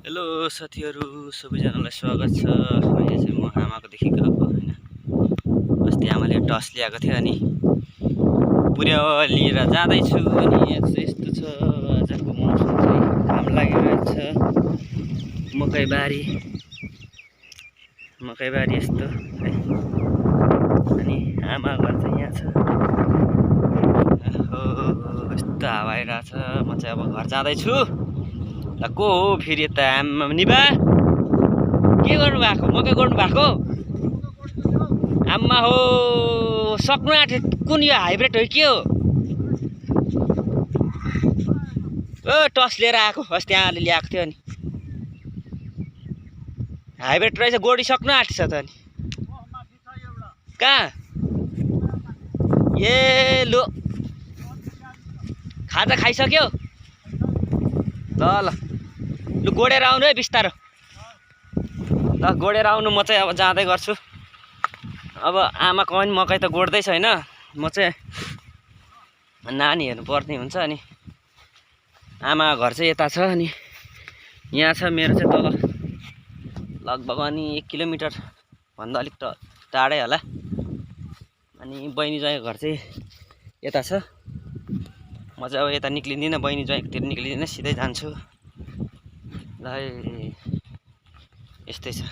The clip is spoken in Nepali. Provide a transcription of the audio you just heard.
हेलो साथीहरू सबैजनालाई स्वागत छ। अहिले चाहिँ म आमाकोदेखि गएको होइन, अस्ति आमाले टस ल्याएको थियो अनि पुर्याउ लिएर जाँदैछु। अनि यहाँ चाहिँ यस्तो छ, आजको मौसम चाहिँ घाम लागिरहेको छ। मकैबारी यस्तो है। अनि आमा घर चाहिँ यहाँ छ। यस्तो हावा आइरहेको छ। म चाहिँ अब घर जाँदैछु। को हो फेरि यता आमा निबा के गर्नु भएको? मकै गर्नु भएको? आम्मा हो, सक्नु आँट्यो। कुन यो हाइब्रिड हो के हो? टस लिएर आएको, अस्ति आमाले ल्याएको थियो नि। हाइब्रिड रहेछ, गोडी सक्नु आँटिछ त अनि। कहाँ? ए लो, खाजा खाइसक्यो? ल ल लु गोडेर आउनु है बिस्तारो। ल गोडेर आउनु, म चाहिँ अब जाँदै गर्छु। अब आमाको पनि मकै त गोड्दैछ होइन, म चाहिँ नानी हेर्नु पर्ने हुन्छ। अनि आमा घर चाहिँ यता छ, अनि यहाँ छ मेरो चाहिँ तल लगभग अनि 1 किलोमिटर भन्दा अलिक टाढै होला। अनि बहिनी ज्वाइँको घर चाहिँ यता छ। म चाहिँ अब यता निक्लिँदिनँ, बहिनी ज्वाइँकोतिर निक्लिँदिनँ, सिधै जान्छु। ल यस्तै छ।